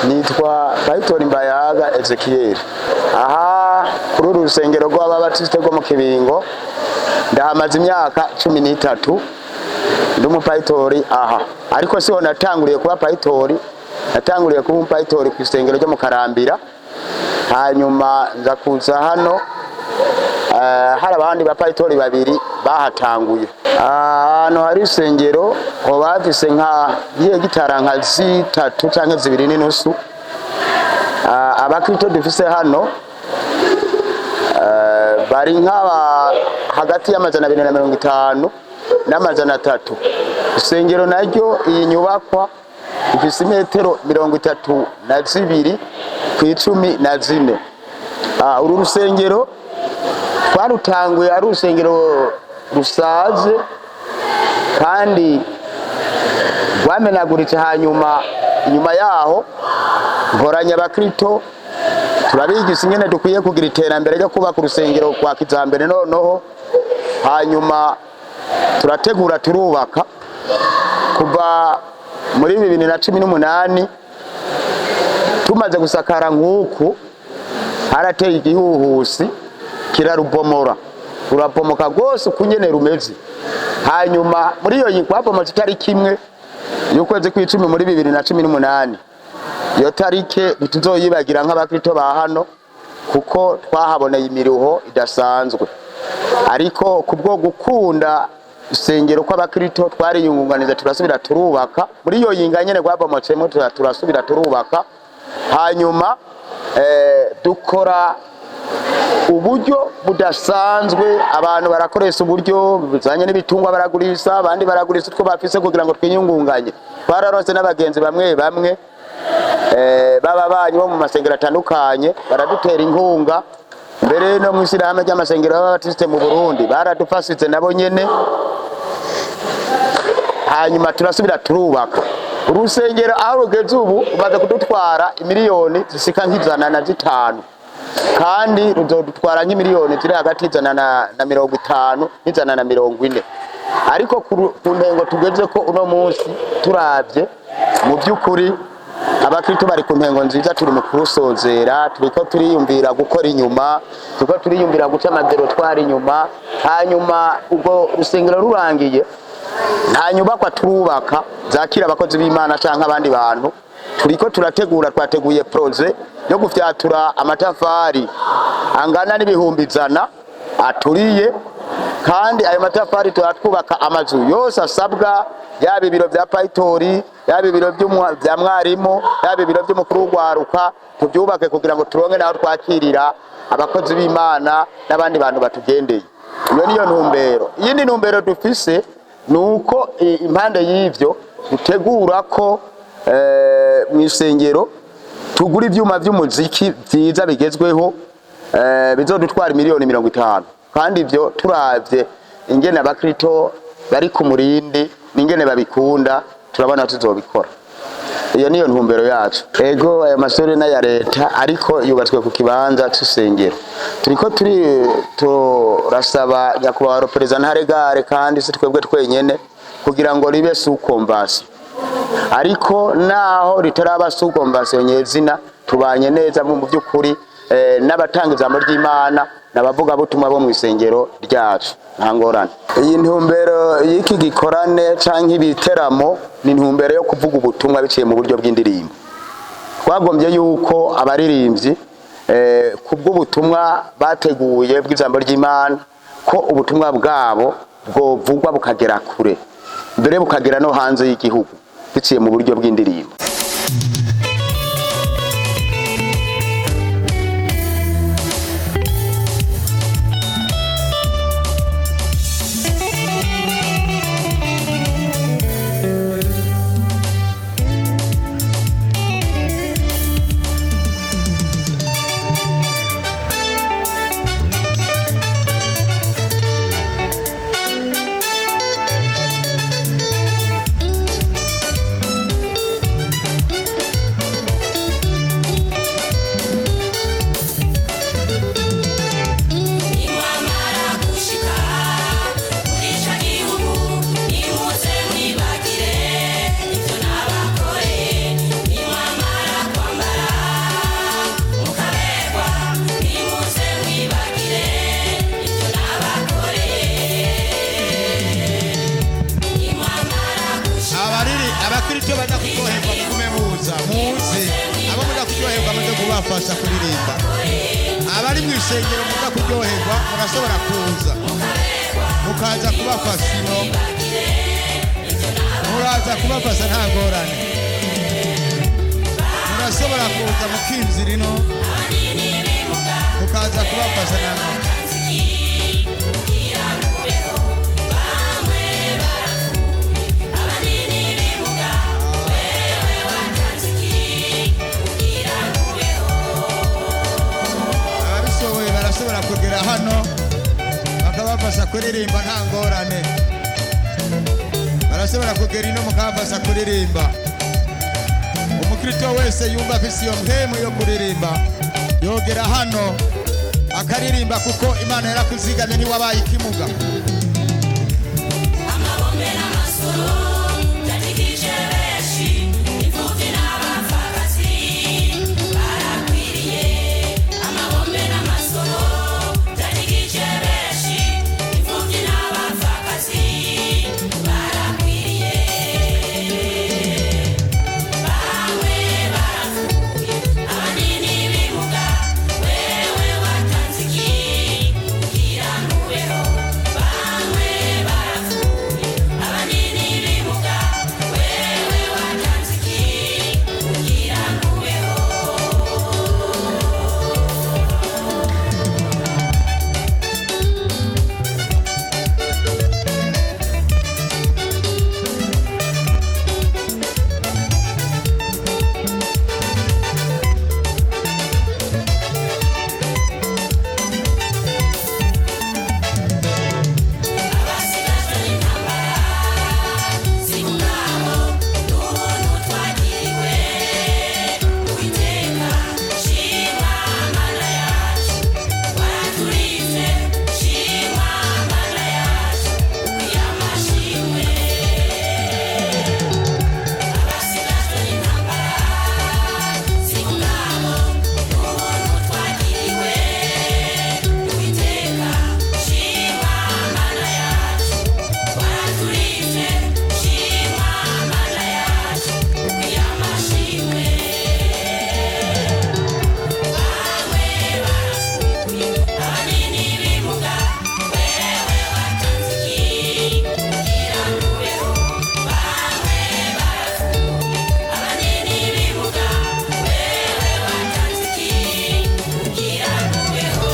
Nitwa Bayitori Mbayaga Ezekiel. Aha kuri uru rusengero rw'Ababatisite rwo mu Kibingo ndahamaze imyaka 13 ndi umupayitori aha, ariko siho natanguriye kuba payitori. Natanguriye kuba umupayitori ku isengero ryo mu Karambira, hanyuma nza kuza hano. Hari abandi bapayitori babiri bahatanguye. Ahantu hari isengero hoba hafise nka gitara nka 3 canke 2.5. Abakristo dufise hano bari nk'aba hagati y'250 n'300. Isengero naryo, iyi nyubakwa ifise imetero 32 ku 14. Uru rusengero twarutanguye ari urusengero rusaze kandi rwamenaguritse. Hanyuma inyuma yaho nkoranya abakrito, turabigisha ingene dukwiye kugira iterambere ryo kubaka urusengero rwa kijambere. Noneho hanyuma turategura, turubaka kuva muri 2018. Tumaze gusakara nk'uku, harateye igihuhusi kirarubomora, rurabomoka rwose uko nyene rumeze. Hanyuma muri iyo rwabomotse itariki 1 y'ukwezi kw'icumi muri 2018. Iyo tarike ntituzoyibagira nk'abakristo ba hano, kuko twahaboneye imiruho idasanzwe. Ariko kubwo gukunda isengero kw'abakristo, twariyungunganiza, turasubira turubaka muri iyo yinga nyene rwabomotsemo. Turasubira turubaka, hanyuma dukora uburyo budasanzwe. Abantu barakoresha uburyo buzanye n'ibitungwa, baragurisha, abandi baragurisha utwo bafise kugira ngo twiyungunganye. Twararonse n'abagenzi bamwe bamwe b'ababanyi bo mu masengero atandukanye baradutera inkunga. Mbere no mu ishyirahamwe ry'amasengero y'Ababatisite mu Burundi baradufashije nabo nyene. Hanyuma turasubira turubaka urusengero. Aho rugeze ubu, rumaze kudutwara imiliyoni zisika nk'105, kandi ruzodutwara nk'imiliyoni ziri hagati y'150 n'140. Ariko ku ntengo tugeze ko uno munsi, turavye mu by'ukuri abakristo bari ku ntengo nziza. Turi mu kurusozera, turiko turiyumvira gukora inyuma, turiko turiyumvira guca amadortoirs inyuma. Hanyuma ubwo rusengero rurangiye, nta nyubakwa turubaka zakira abakozi b'Imana canke abandi bantu. Turiko turategura, twateguye projet yo gufyatura amatafari angana n'100,000 aturiye, kandi ayo matafari turatwubaka amazu yose asabwa, yaba ibiro vya payitori, yaba ibiro vya mwarimu, yaba ibiro vy'umukuru w'urwaruka. Tubyubake kugira ngo turonke naho twakirira abakozi b'Imana n'abandi bantu batugendeye. Iyo niyo ntumbero. Iyindi ntumbero dufise ni uko impande y'ivyo dutegura ko mw'isengero tugura ivyuma vy'umuziki vyiza bigezweho, bizodutwara miliyoni 50. Kandi ivyo, turavye ingene abakrito bari ku murindi n'ingene babikunda, turabona tuzobikora. Iyo niyo ntumbero yacu. Ego, ayo mashuri n'aya leta, ariko yubatswe ku kibanza c'isengero. Turiko turi turasaba nyakubahwa perezida Ntaregare, kandi si twebwe twenyene, kugira ngo ribe sous convention. Ariko naho ritaraba sous convention nyezina, tubanye neza mu by'ukuri n'abatanga ijambo ry'Imana n'abavugabutumwa bo mu isengero ryacu, nta ngorane. Iyi ntumbero y'iki gikorane canke ibiteramo ni intumbero yo kuvuga ubutumwa biciye mu buryo bw'indirimbo. Twagombye yuko abaririmbyi kubw'ubutumwa bateguye bw'ijambo ry'Imana, ko ubutumwa bwabo bwovugwa bukagera kure, mbere bukagera no hanze y'igihugu biciye mu buryo bw'indirimbo. kubafasha kuririmba. Abari mu isengero muza kuryoherwa, murashobora kuza mukaza kubafasha ino, muraza kubafasha, nta ngorane. Murashobora kuza mukinjira ino, mukaza kubafasha, nta ngorane. Ababishoboye barashobora kugera hano bakabafasha kuririmba, nta ngorane. Barashobora kugera ino mukabafasha kuririmba. Umukristo wese yumva afise iyo mpemu yo kuririmba yogera hano akaririmba, kuko Imana yarakuzigamye, ntiwabaye ikimuga. Amabombe n'amasoro byatigije benshi, imfubyi n'abapfakazi barakwiriye. Amabombe n'amasoro byatigije benshi, imfubyi n'abapfakazi barakwiriye. Bamwe barapfuye, abandi n'ibimuga. Wewe watanze iki kugira ngo ubeho? Bamwe barapfuye, abandi n'ibimuga. Wewe watanze iki kugira ngo ubeho? Abasigajwe n'intambara si ubwabo, n'ubuntu twagiriwe. Uwiteka shimwa, Mana yacu, waraturinze. Shimwa Mana yacu, ukwiye amashimwe. Abasigajwe n'intambara si ubwabo, n'ubuntu twagiriwe. Uwiteka shimwa, Mana yacu, waraturinze. Shimwa Mana yacu, ukwiye amashimwe. Bamwe barapfuye, abandi n'ibimuga. Wewe watanze iki kugira ngo ubeho? Bamwe barapfuye, abandi n'ibimuga. Wewe watanze iki kugira ngo ubeho?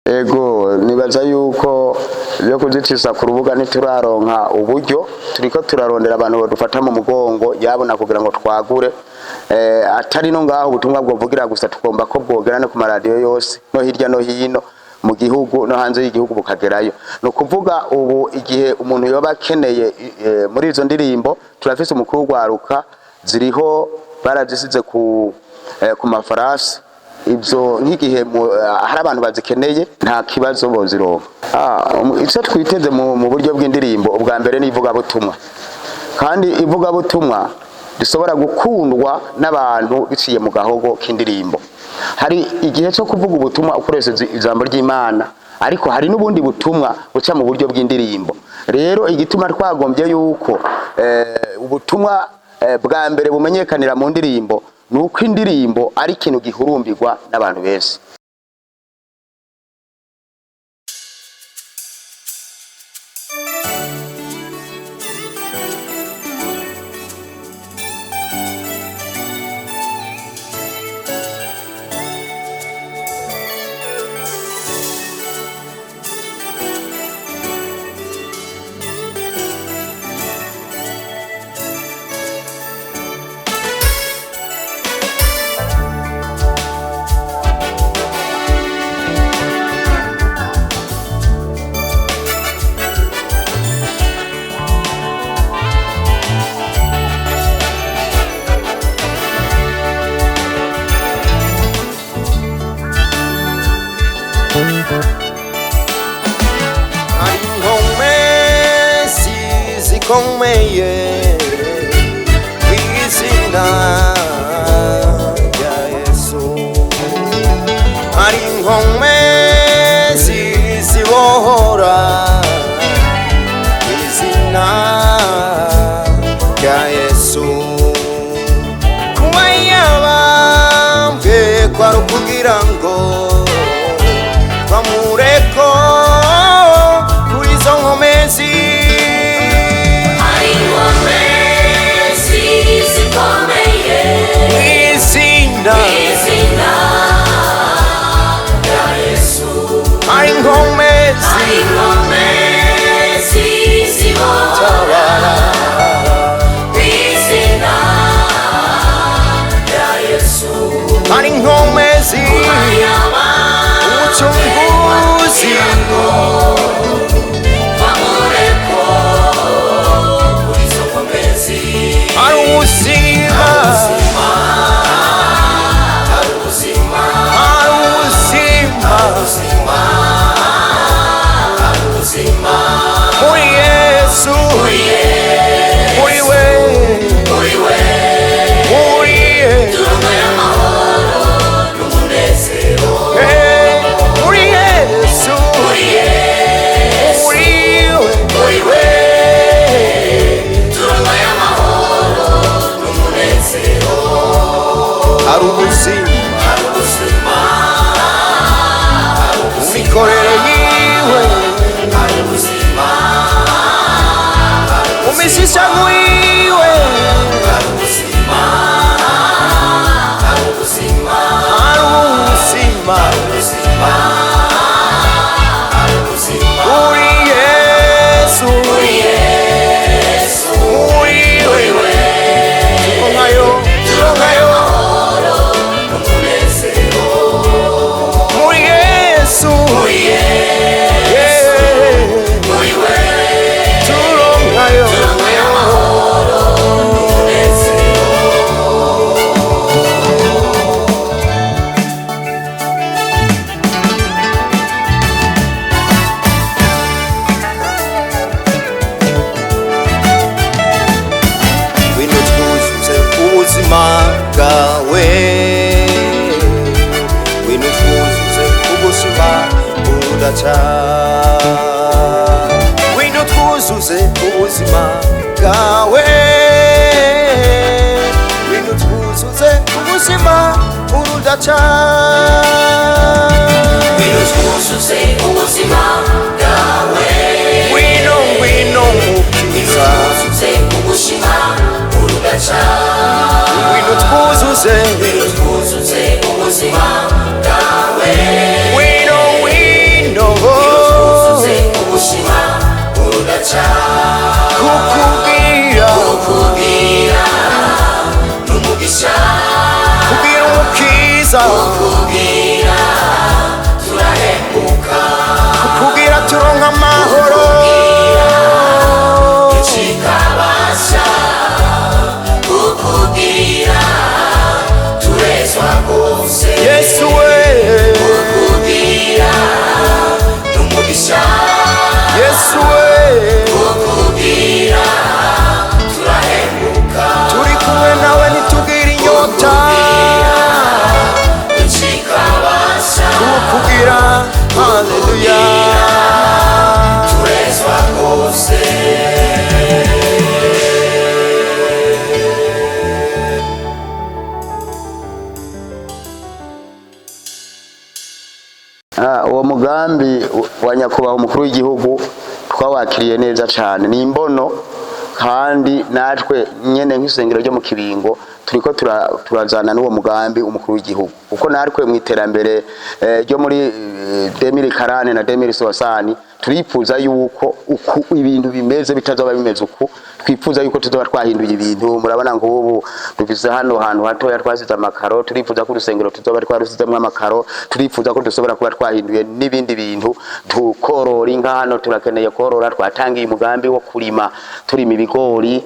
Ego, nibaza yuko byo kuzicisha ku rubuga ntituraronka uburyo. Turiko turarondera abantu badufata mu mugongo yabona kugira ngo twagure, atari no ngaho ubutumwa bwovugira gusa, tugomba ko bwogera no ku maradiyo yose no hirya no hino mu gihugu no hanze y'igihugu bukagerayo. Ni ukuvuga ubu igihe umuntu yoba akeneye muri izo ndirimbo, turafise umukuru w'urwaruka, ziriho, barazisize ku mafarasi. Ibyo nk'igihe hari abantu bazikeneye, nta kibazo bozironka. Icyo twiteze mu buryo bw'indirimbo, ubwa mbere ni ivugabutumwa, kandi ivugabutumwa rishobora gukundwa n'abantu biciye mu gahogo k'indirimbo. Hari igihe cyo kuvuga ubutumwa ukoresheje ijambo ry'Imana, ariko hari n'ubundi butumwa buca mu buryo bw'indirimbo. Rero igituma twagombye yuko ubutumwa bwa mbere bumenyekanira mu ndirimbo ni uko indirimbo ari ikintu gihurumbirwa n'abantu benshi. Hari inkomezi zikomeye ku izina rya Yesu, hari inkomezi zibohora ku izina rya Kugira ngo bamureko kuri izo nkomezi. Hari inkomezi zikomeye Mw'izina. Izina rya Yesu. Hari inkomezi. Hari inkomezi zibora Tabara. Izina rya Yesu. Hari inkomezi. Umucunguzi. Bamureko kuri izo nkomezi. Hari ubuzima. Hari ubuzima. Hari ubuzima. Ubuzima, hari ubuzima. Muri Yesu. Muri Yesu. Muri we. Muri we. Muri Yesu. Turonka amahoro n'umunezero. Eh, muri Yesu. Muri Yesu. Muri we. Muri we. Turonka amahoro n'umunezero. Hari ubuzima. Hari ubuzima. Mu mikorere yiwe. Hari ubuzima. Mu mishishango yiwe. Hari ubuzima. Hari ubuzima. Hari ubuzima. Ubuzima. Hari ubuzima. Muri Yesu. Muri Yesu. Muri we. Muri we. Turonkayo, turonkayo. N'umunezero. Muri Yesu. Muri Yesu. Yeah. Muri we. Turonkayo. Turonka amahoro n'umunezero. Ngwino twuzuze ubuzima bwawe, ngwino twuzuze ubuzima budaca, ngwino twuzuze ubuzima bwawe, ngwino twuzuze ubuzima budaca. Ngwino twuzuze ubuzima bwawe. Ngwino, ngwino mukiza. Twuzuze ubuzima budaca. Ngwino twuzuze. Ngwino twuzuze ubuzima bwawe. Ngwino, ngwino. Twuzuze ubuzima budaca. Kukubwira. Kukubwira n'umugisha. Kubwira umukiza. Kukubwira turahembuka. Kugira turonka amahoro. Ducikabasha. Kukubwira turezwa rwose. Yesu we. Kukubwira n'umugisha. Yesu we. Kukubwira turahembuka. Turi kumwe nawe ntitugira inyota. Ducikabasha. Kukugira, haleluya. Turezwa rwose. Uwo mugambi wa nyakubahwa umukuru w'igihugu twawakiriye neza cyane, ni imbono, kandi natwe nyene nk'isengero ryo mu Kibingo turiko turazana n'uwo mugambi umukuru w'igihugu, kuko natwe mu iterambere ryo muri 2040 na 2060 turifuza yuko uku ibintu bimeze bitazoba bimeze uku. Twifuza yuko tuzoba twahinduye ibintu. Murabona ngo ubu dufise hano hantu hatoya twasize amakaro, turifuza ko urusengero tuzoba twarusizemwo amakaro, turifuza ko dushobora kuba twahinduye n'ibindi bintu, tukorora inka. Hano turakeneye korora, twatangiye umugambi wo kurima, turima ibigori.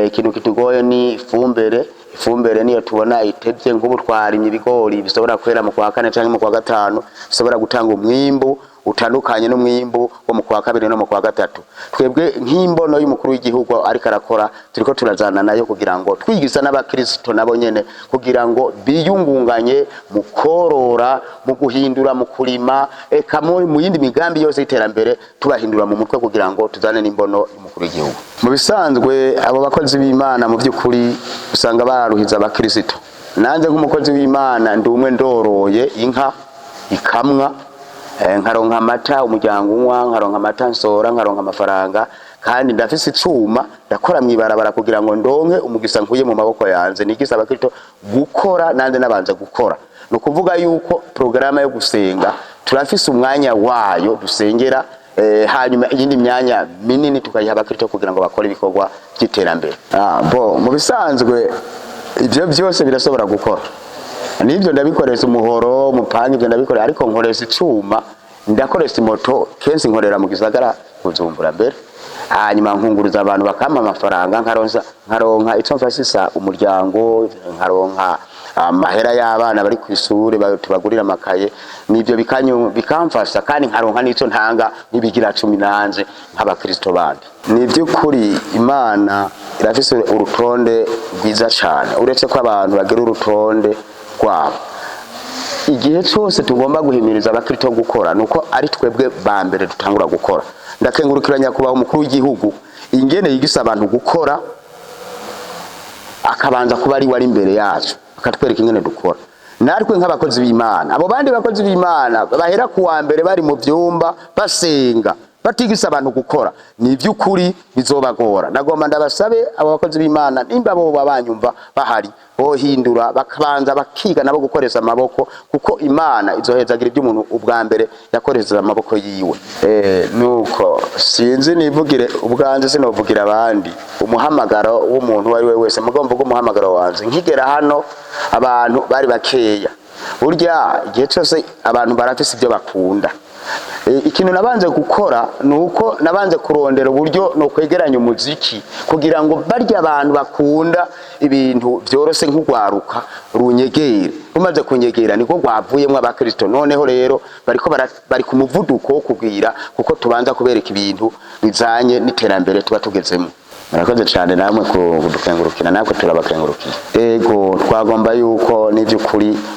Ikintu kitugoye ni ifumbire. Ifumbire niyo tubona itevye. Nk'ubu twarimye ibigori bishobora kwera mu kwa kane canke mu kwa gatanu, bishobora gutanga umwimbu utandukanye n'umwimbu wo mu kwa kabiri no mu kwa gatatu. Twebwe nk'imbono y'umukuru w'igihugu ariko arakora, turiko turazana nayo kugira ngo twigiza n'abakristo nabo nyene kugira ngo biyungunganye mu korora, mu guhindura, mu kurima, eka mu yindi migambi yose y'iterambere, tubahindura mu mutwe kugira ngo tuzane n'imbono y'umukuru w'igihugu. Mu bisanzwe abo bakozi b'Imana mu by'ukuri usanga baruhiza abakristo. Nanjye nk'umukozi w'Imana ndi umwe, ndoroye inka ikamwa, nkaronka amata umuryango unywa, nkaronka amata nsora, nkaronka amafaranga, kandi ndafise icuma ndakora mwibarabara kugira ngo ndonke umugisa nkuye mu maboko yanze. Nigisa abakristo gukora, nanjye nabanza gukora. Ni ukuvuga yuko porogaramu yo gusenga turafise umwanya wayo dusengera, hanyuma iyindi myanya minini tukayiha abakristo kugira ngo bakore ibikorwa by'iterambere. Bo mu bisanzwe ibyo byose birashobora gukora, nibyo ndabikoresha umuhoro, umupanga, ibyo ndabikoresha, ariko nkoresha icuma, ndakoresha imoto kenshi, nkorera mu gisagara Bujumbura mbere, hanyuma nkunguruza abantu bakampa amafaranga, nkaronka ico mfashisa umuryango, nkaronka amahera y'abana bari ku ishure, tubagurira amakaye, nibyo bikamfasha, kandi nkaronka n'ico ntanga n'ibigira cumi nanje nk'abakristo bandi. Ni by'ukuri Imana irafise urutonde rwiza cane, uretse ko abantu bagira urutonde rwabo. Igihe cyose tugomba guhimiriza abakristo gukora nuko ari twebwe ba mbere dutangura gukora. Ndakengurukira nyakubahwa umukuru w'igihugu ingene yigisa abantu gukora, akabanza kuba ari wari imbere yacu, akatwereka ingene dukora natwe nk'abakozi b'Imana. Abo bandi bakozi b'Imana bahera ku wa mbere bari mu byumba basenga, batigisa abantu gukora, ni iby'ukuri bizobagora. Nagomba ndabasabe abo bakozi b'Imana, nimba bo banyumva bahari, bohindura bakabanza bakiga nabo gukoresha amaboko, kuko Imana izohezagira iby'umuntu ubwa mbere yakoresheje amaboko yiwe. Nuko sinzi, nivugire ubwanze, sinovugira abandi umuhamagaro w'umuntu uwo ari we wese, mugabo mvuga umuhamagaro wanje. Nkigera hano abantu bari bakeya. Burya igihe cyose abantu barafise ibyo bakunda. Ikintu nabanze gukora ni uko nabanze kurondera uburyo no kwegeranya umuziki kugira ngo barya abantu bakunda ibintu byorose nk'urwaruka runyegere. Rumaze kunyegera niko rwavuyemwo abakristo. Noneho rero bariko bari ku muvuduko wo kugwira, kuko tubanza kubereka ibintu bijanye n'iterambere tuba tugezemo. Murakoze cyane namwe kudukengurukira, natwe turabakengurukiye. Ego, twagomba yuko n'iby'ukuri.